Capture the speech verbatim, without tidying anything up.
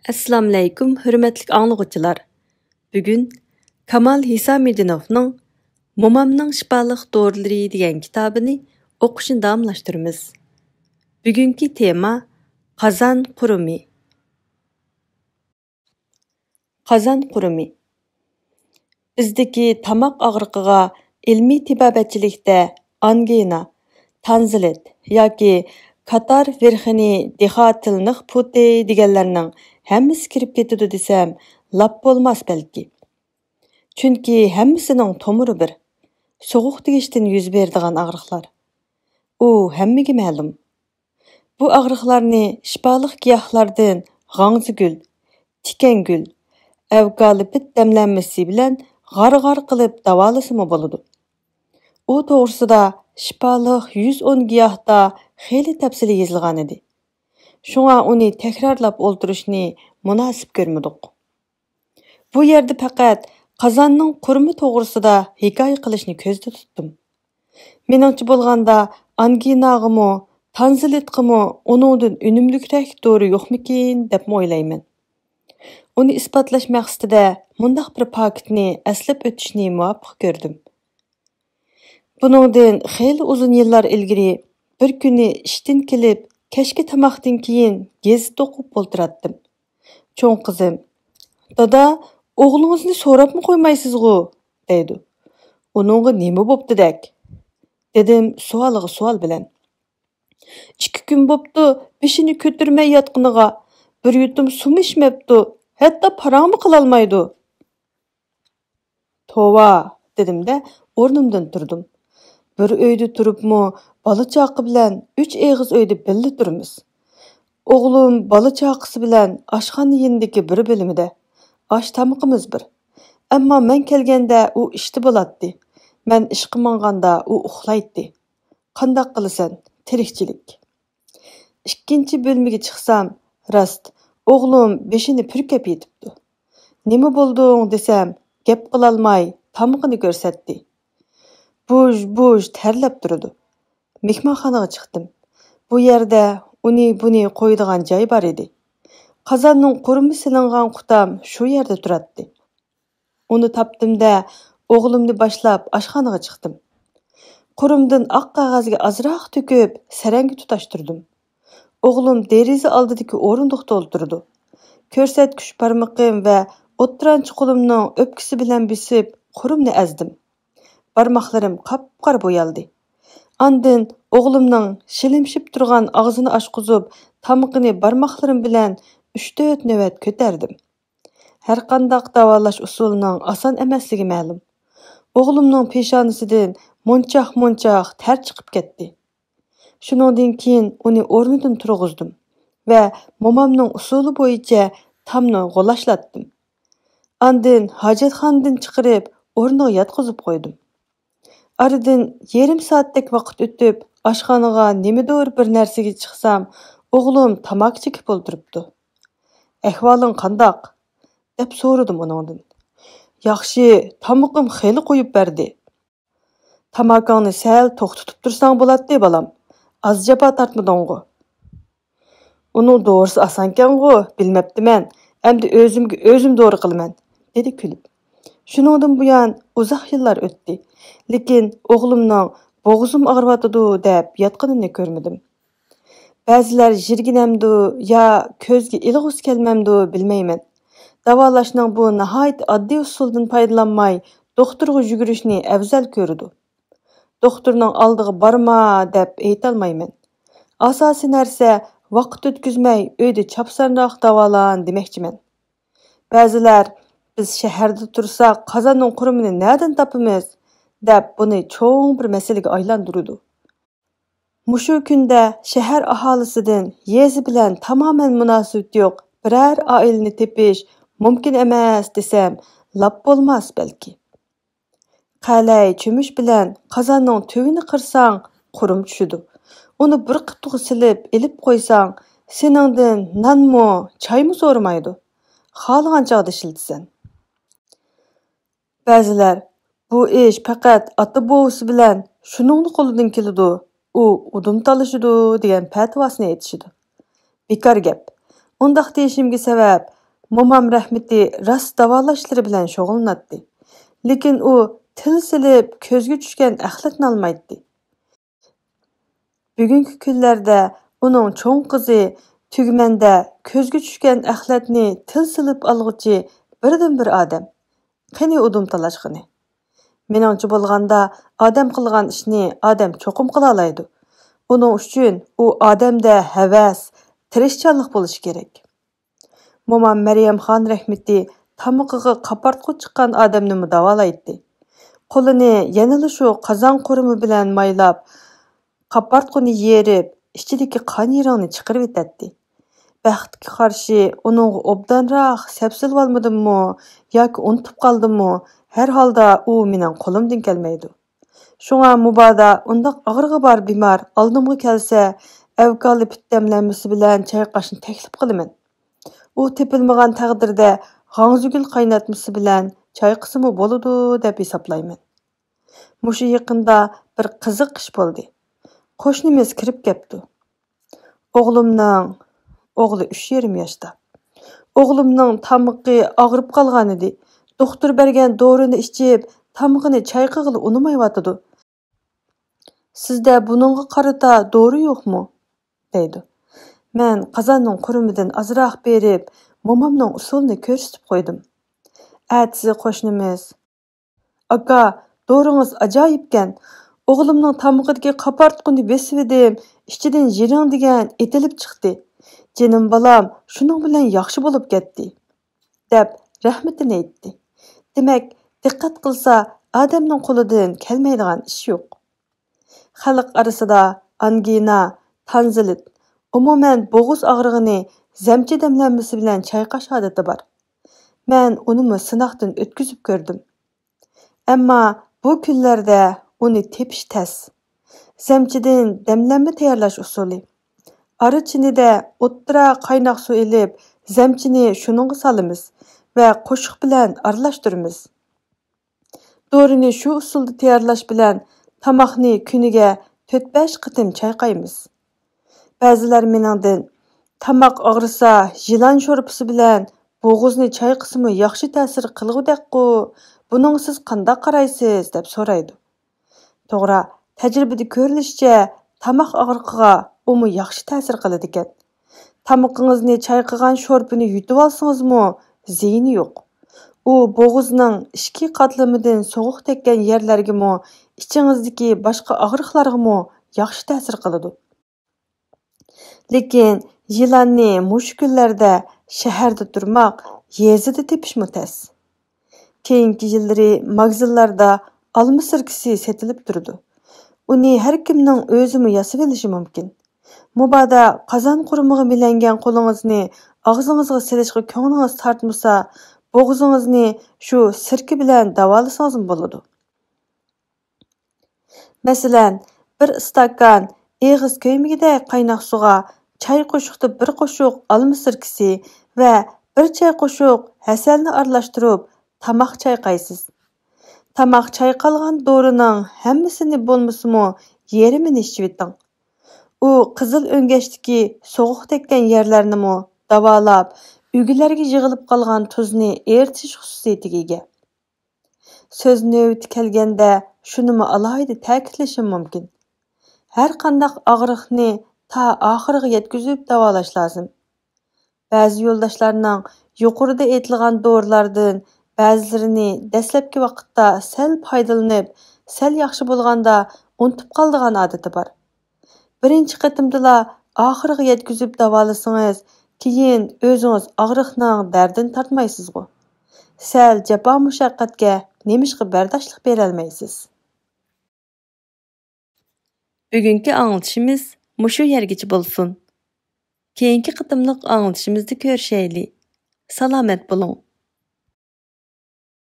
ئەسسالامۇئەلەيكۇم، ھۆرمەتلىك ئاڭلىغۇچىلار. بۈگۈن كامال ھېسامىدىنوفنىڭ مومامنىڭ شىپالىق دورىلىرى دېگەن كىتابىنى ئوقۇشنى داۋاملاشتۇرىمىز. بۈگۈنكى تېما: قازان قۇرۇمى. قازان قۇرۇمى. بىزدىكى تاماق ئاغرىقىغا ئىلمىي تېبابەتچىلىكتە ئانگىنا، تانزىلىت ياكى كاتار ۋىرخنىي دىخاتىلنىخ پۇتى دېگەنلەرنىڭ ھەممىسى كىرىپ كېتىدۇ دېسەم، لاپ بولماس بەلكى. چۈنكى ھەممىسىنىڭ تومۇرى بىر، سوغۇق تېگىشتىن يۈز بېرىدىغان ئاغرىقلار. ئۇ ھەممىگە مەلۇم. بۇ ئاغرىقلارنى شىپالىق گىياھلاردىن غاڭزىگۈل، تىكەنگۈل، ئەۋكالىپت دەملەنمىسى بىلەن غار-غار قىلىپ داۋالىسىمۇ بولىدۇ. ئۇ توغرىسىدا شىپالىق يۈز ئون گىياھتا خېلى تەپسىلىي يېزىلغانىدى. شۇڭا ئۇنى تەكرارلاپ ئولتۇرۇشنى مۇناسىپ كۆرمىدۇق. بۇ يەردە پەقەت قازاننىڭ قۇرۇمى توغرىسىدا ھېكايە قىلىشنى كۆزدە تۇتتۇم. مېنىڭچە بولغاندا، ئانگىناغىمۇ، تانزىلىتقىمۇ ئۇنىڭدىن ئۈنۈملۈكرەك دورا يوقمىكىن دەپمۇ ئويلايمەن. ئۇنى ئىسپاتلاش مەقسىتىدە مۇنداق بىر پاكىتنى ئەسلەپ ئۆتۈشنى مۇۋاپىق كۆردۈم. بۇنىڭدىن خېلى ئۇزۇن يىللار ئىلگىرى بىر كۈنى ئىشتىن كېلىپ، كەچكى تاماقتىن كېيىن گېزىت ئوقۇپ ئولتۇراتتىم. چوڭ قىزىم: «دادا، ئوغلىڭىزنى سوراپمۇ قويمايسىزغۇ؟» دەيدۇ. «ئۇنىڭغا نېمە بوپتۇ دەك؟» دېدىم سوئالىغا سوئال بىلەن. «ئىككى كۈن بوپتۇ، بېشىنى كۆتۈرمەي ياتقىنىغا، بىر يۇتۇم سۇمۇ ئىچمەپتۇ، ھەتتا پاراڭمۇ قىلالمايدۇ.» «توۋا!» دېدىم-دە، ئورنۇمدىن تۇردۇم. بىر ئۆيدە تۇرۇپمۇ بالا-چاقا بىلەن ئۈچ ئېغىز ئۆيدە بىللە تۇرىمىز. ئوغلۇم بالا-چاقىسى بىلەن ئاشخانا يېنىدىكى بىر بۆلمىدە. ئاش-تامىقىمىز بىر. ئەمما مەن كەلگەندە ئۇ ئىشتا بولاتتى. مەن ئىشقا ماڭغاندا ئۇ ئۇخلايتتى. قانداق قىلىسەن، تىرىكچىلىك. ئىككىنچى بۆلمىگە چىقسام، راست، ئوغلۇم بېشىنى پۈركەپ يېتىپتۇ. «نېمە بولدۇڭ؟» دېسەم، گەپ قىلالماي، تامىقىنى كۆرسەتتى. بۇژ-بۇژ تەرلەپ تۇرىدۇ. مېھمانخانىغا چىقتىم. بۇ يەردە ئۇنى-بۇنى قويىدىغان جاي بار ئىدى. قازاننىڭ قۇرۇمى سېلىنغان قۇتام شۇ يەردە تۇراتتى. ئۇنى تاپتىم-دە، ئوغلۇمنى باشلاپ ئاشخانىغا چىقتىم. قۇرۇمدىن ئاق قەغەزگە ئازراق تۆكۈپ، سەرەڭگە تۇتاشتۇردۇم. ئوغلۇم دېرىزە ئالدىدىكى ئورۇندۇقتا ئولتۇرىدۇ. كۆرسەتكۈچ بارمىقىم ۋە ئوتتۇرانچى قولۇمنىڭ ئۆپكىسى بىلەن بېسىپ، قۇرۇمنى ئەزدىم. بارماقلىرىم قاپقارا بويالدى. ئاندىن ئوغلۇمنىڭ شىلىمشىپ تۇرغان ئاغزىنى ئاچقۇزۇپ، تامىقىنى بارماقلىرىم بىلەن ئۈچ-تۆت نۆۋەت كۆتەردىم. ھەرقانداق داۋالاش ئۇسۇلىنىڭ ئاسان ئەمەسلىكى مەلۇم. ئوغلۇمنىڭ پېشانىسىدىن مونچاق-مونچاق تەر چىقىپ كەتتى. شۇنىڭدىن كېيىن ئۇنى ئورنىدىن تۇرغۇزدۇم ۋە مومامنىڭ ئۇسۇلى بويىچە تامنى غۇلاچلاتتىم. ئاندىن ھاجەتخانىدىن چىقىرىپ، ئورنىغا ياتقۇزۇپ قويدۇم. ئارىدىن يېرىم سائەتتەك ۋاقىت ئۆتۈپ، ئاشخانىغا نېمىدۇر بىر نەرسىگە چىقسام، ئوغلۇم تاماكا چېكىپ ئولتۇرۇپتۇ. «ئەھۋالىڭ قانداق؟» دەپ سورىدىم ئۇنىڭدىن. «ياخشى، تامىقىم خېلى قويۇپ بەردى.» «تاماكاڭنى سەل توختىتىپ تۇرساڭ بولاتتى، بالام. ئاز جاپا تارتمىدىڭغۇ؟» «ئۇنىڭ دورىسى ئاسانكەنغۇ، بىلمەپتىمەن. ئەمدى ئۆزۈمگە ئۆزۈم دورا قىلىمەن،» دېدى كۈلۈپ. شۇنىڭدىن بۇيان ئۇزاق يىللار ئۆتتى، لېكىن ئوغلۇمنىڭ «بوغۇزۇم ئاغرىۋاتىدۇ» دەپ ياتقىنىنى كۆرمىدىم. بەزىلەر يىرگىنەمدۇ يا كۆزگە ئىلغۇسى كەلمەمدۇ بىلمەيمەن، داۋالاشنىڭ بۇ ناھايىتى ئاددىي ئۇسۇلىدىن پايدىلانماي، دوختۇرغا يۈگۈرۈشنى ئەۋزەل كۆرىدۇ. دوختۇرنىڭ ئالدىغا بارما دەپ ئېيتالمايمەن. ئاساسىي نەرسە، ۋاقىت ئۆتكۈزمەي ئۆيدە چاپسانراق داۋالان دېمەكچىمەن. بەزىلەر، «بىز شەھەردە تۇرساق، قازاننىڭ قۇرۇمىنى نەدىن تاپىمىز؟» دەپ، بۇنى چوڭ بىر مەسىلىگە ئايلاندۇرىدۇ. مۇشۇ كۈندە شەھەر ئاھالىسىدىن يېزا بىلەن تامامەن مۇناسىۋىتى يوق بىرەر ئائىلىنى تېپىش مۇمكىن ئەمەس دېسەم، لاپ بولماس بەلكى. قەلەي چۆمۈچ بىلەن قازاننىڭ تۈۋىنى قىرساڭ، قۇرۇم چۈشىدۇ. ئۇنى بىر قۇتىغا سېلىپ ئېلىپ قويساڭ، سېنىڭدىن نانمۇ، چايمۇ سورىمايدۇ. خالىغان چاغدا ئىشلىتىسەن. بەزىلەر، «بۇ ئىش پەقەت ئاتا-بوۋىسى بىلەن شۇنىڭلا قولىدىن كېلىدۇ، ئۇ ئۇدۇم تالىشىدۇ» دېگەن پەتىۋاسىنى ئېيتىشىدۇ. بىكار گەپ. ئۇنداق دېيىشىمگە سەۋەب، مومام رەھمىتى راست داۋالاش ئىشلىرى بىلەن شۇغۇللىناتتى. لېكىن ئۇ تىل سېلىپ كۆزگە چۈشكەن ئەخلەتنى ئالمايتتى. بۈگۈنكى كۈنلەردە ئۇنىڭ چوڭ قىزى تۈگمەندە كۆزگە چۈشكەن ئەخلەتنى تىل سېلىپ ئالغۇچى بىردىنبىر ئادەم. قېنى ئۇدۇم تالاشقىنى؟ مېنىڭچە بولغاندا، ئادەم قىلغان ئىشنى ئادەم چوقۇم قىلالايدۇ. ئۇنىڭ ئۈچۈن ئۇ ئادەمدە ھەۋەس، تىرىشچانلىق بولۇشى كېرەك. مومام مەريەمخان رەھمىتى تامىقىغا قاپارتقۇ چىققان ئادەمنىمۇ داۋالايتتى. قولىنى يەنىلا شۇ قازان قورۇمى بىلەن مايلاپ، قاپارتقۇنى يېرىپ، ئىچىدىكى قان يىرىڭنى چىقىرىۋېتەتتى. بەختكە قارشى، ئۇنىڭغا ئوبدانراق سەپسېلىۋالمىدىممۇ ياكى ئۇنتۇپ قالدىممۇ، ھەر ھالدا ئۇ مېنىڭ قولۇمدىن كەلمەيدۇ. شۇڭا مۇبادا ئۇنداق ئاغرىقى بار بىمار ئالدىمغا كەلسە، ئەۋكالىپت دەملەنمىسى بىلەن چايقاشنى تەكلىپ قىلىمەن. ئۇ تېپىلمىغان تەقدىردە، غاڭزىگۈل قايناتمىسى بىلەن چايقىسىمۇ بولىدۇ دەپ ھېسابلايمەن. مۇشۇ يېقىندا بىر قىزىق ئىش بولدى. قوشنىمىز كىرىپ كەپتۇ. ئوغلۇمنىڭ، ئوغلى ئۈچ يېرىم ياشتا. ئوغلۇمنىڭ تامىقى ئاغرىپ قالغانىدى. دوختۇر بەرگەن دورىنى ئىچىپ، تامىقىنى چايقىغىلى ئۇنىمايۋاتىدۇ. سىزدە بۇنىڭغا قارىتا دورا يوقمۇ؟ دەيدۇ. مەن قازاننىڭ قۇرۇمىدىن ئازراق بېرىپ، مومامنىڭ ئۇسۇلىنى كۆرسىتىپ قويدۇم. ئەتىسى قوشنىمىز، ئاكا، دورىڭىز ئاجايىپكەن. ئوغلۇمنىڭ تامىقىدىكى قاپارتقۇنى بېسىۋىدىم، ئىچىدىن يىرىڭ دېگەن ئېتىلىپ چىقتى. جېنىم بالام شۇنىڭ بىلەن ياخشى بولۇپ كەتتى، دەپ رەھمىتىنى ئېيتتى. دېمەك، دىققەت قىلسا، ئادەمنىڭ قولىدىن كەلمەيدىغان ئىش يوق. خەلق ئارىسىدا ئانگىنا، تانزىلىت، ئومۇمەن بوغۇز ئاغرىقىنى زەمچە دەملەنمىسى بىلەن چايقاش ئادىتى بار. مەن ئۇنىمۇ سىناقتىن ئۆتكۈزۈپ كۆردۈم. ئەمما بۇ كۈنلەردە ئۇنى تېپىش تەس. زەمچىدىن دەملەنمە تەييارلاش ئۇسۇلى. ئارا چىنىدە ئوتتۇرا قايناق سۇ ئېلىپ، زەمچىنى شۇنىڭغا سالىمىز ۋە قوشۇق بىلەن ئارىلاشتۇرىمىز. دورىنى شۇ ئۇسۇلدا تەييارلاش بىلەن تاماقنى كۈنىگە تۆت-بەش قېتىم چايقايمىز. بەزىلەر مېنىڭدىن، تاماق ئاغرىسا، يىلان شورپىسى بىلەن بوغۇزنى چايقىسىمۇ ياخشى تەسىر قىلغۇدەكقۇ، بۇنىڭغا سىز قانداق قارايسىز؟ دەپ سورايدۇ. توغرا، تەجرىبىدە كۆرۈلۈشىچە، تاماق ئاغرىقىغا ئۇمۇ ياخشى تەسىر قىلىدىكەن. تامىقىڭىزنى چايقىغان شورپىنى يۇتۇۋالسىڭىزمۇ زىيىنى يوق. ئۇ بوغۇزنىڭ ئىچكى قاتلىمىدىن سوغۇق تەگكەن يەرلەرگىمۇ، ئىچىڭىزدىكى باشقا ئاغرىقلارغىمۇ ياخشى تەسىر قىلىدۇ. لېكىن يىلاننى مۇشۇ كۈنلەردە شەھەردە تۇرماق، يېزىدا تېپىشمۇ تەس. كېيىنكى يىللىرى ماگىزىنلاردا ئالما سىركىسى سېتىلىپ تۇرىدۇ. ئۇنى ھەر كىمنىڭ ئۆزىمۇ ياسىۋېلىشى مۇمكىن. مۇبادا قازان قۇرۇمىغا مىلەنگەن قولىڭىزنى ئاغزىڭىزغا سېلىشقا كۆڭلىڭىز تارتمىسا، بوغۇزىڭىزنى شۇ سىركە بىلەن داۋالىسىڭىزمۇ بولىدۇ. مەسىلەن، بىر ئىستاكان ئېغىز كۆيمىگۈدەك قايناق سۇغا چاي قوشۇقتا بىر قوشۇق ئالما سىركىسى ۋە بىر چاي قوشۇق ھەسەلنى ئارىلاشتۇرۇپ تاماق چايقايسىز. تاماق چايقالغان دورىنىڭ ھەممىسىنى بولمىسىمۇ يېرىمىنى ئىچىۋېتىڭ. ئۇ قىزىل ئۆڭگەچتىكى سوغۇق تەگكەن يەرلەرنىمۇ داۋالاپ، ئۈگىلەرگە يىغىلىپ قالغان تۇزنى ئېرىتىش خۇسۇسىيىتىگە ئىگە. سۆز نۆۋىتى كەلگەندە شۇنىمۇ ئالاھىدە تەكىتلىشىم مۇمكىن. ھەر قانداق ئاغرىقنى تا ئاخىرىغا يەتكۈزۈپ داۋالاش لازىم. بەزى يولداشلارنىڭ يۇقىرىدا ئېيتىلغان دورىلاردىن بەزىلىرىنى دەسلەپكى ۋاقىتتا سەل پايدىلىنىپ، سەل ياخشى بولغاندا ئۇنتۇپ قالىدىغان ئادىتى بار. بىرىنچى قېتىمدىلا ئاخىرىغا يەتكۈزۈپ داۋالىسىڭىز، كېيىن ئۆزىڭىز ئاغرىقنىڭ دەردىنى تارتمايسىزغۇ؟ سەل جاپا مۇشەققەتكە نېمىشقا بەرداشلىق بېرەلمەيسىز؟ بۈگۈنكى ئاڭلىتىشىمىز مۇشۇ يەرگىچە بولسۇن. كېيىنكى قېتىملىق ئاڭلىتىشىمىزدا كۆرۈشەيلى. سالامەت بولۇڭ.